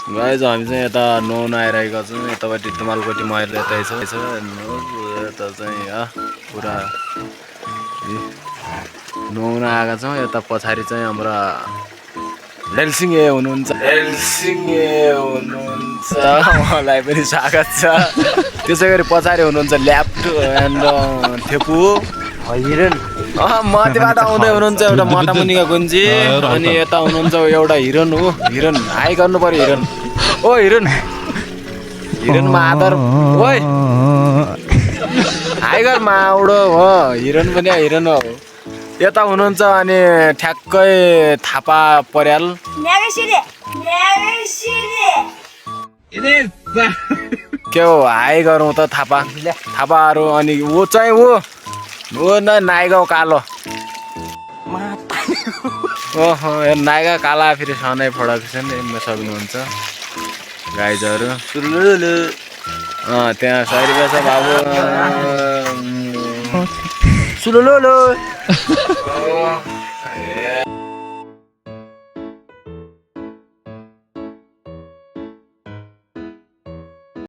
Guys हामी चाहिँ यता नुहाउन आइरहेका छौँ यतापट्टि तुमालपट्टि मैले यतै छ यता चाहिँ पुरा नुहाउन आएका छौँ। यता पछाडि चाहिँ हाम्रा हेलसिङे हुनुहुन्छ उहाँलाई पनि स्वागत छ। त्यसै गरी पछाडि हुनुहुन्छ ल्याप्टो एन्ड थेपु हिरण माथिबाट आउँदै हुनुहुन्छ एउटा मटामुनिका गुन्जी अनि यता हुनुहुन्छ एउटा हिरन हो। हिरन हाई गर्नु पर्यो हिरन। ओ हिरन हिरन मादर ओइ हाई गर माउडो हो हिरन पनि हिरन हो। यता हुनुहुन्छ अनि ठ्याक्कै थापा पर्याल के हो हाई गरौँ त थापाहरू अनि ऊ चाहिँ ऊ न नाइगा कालो ओहो नाइगा काला फेरि सनै फडक छ नि हेर्न सक्नुहुन्छ गाइजहरू सुलुलु त्यहाँ 100 रुपियाँ छ बाबु सुलुलु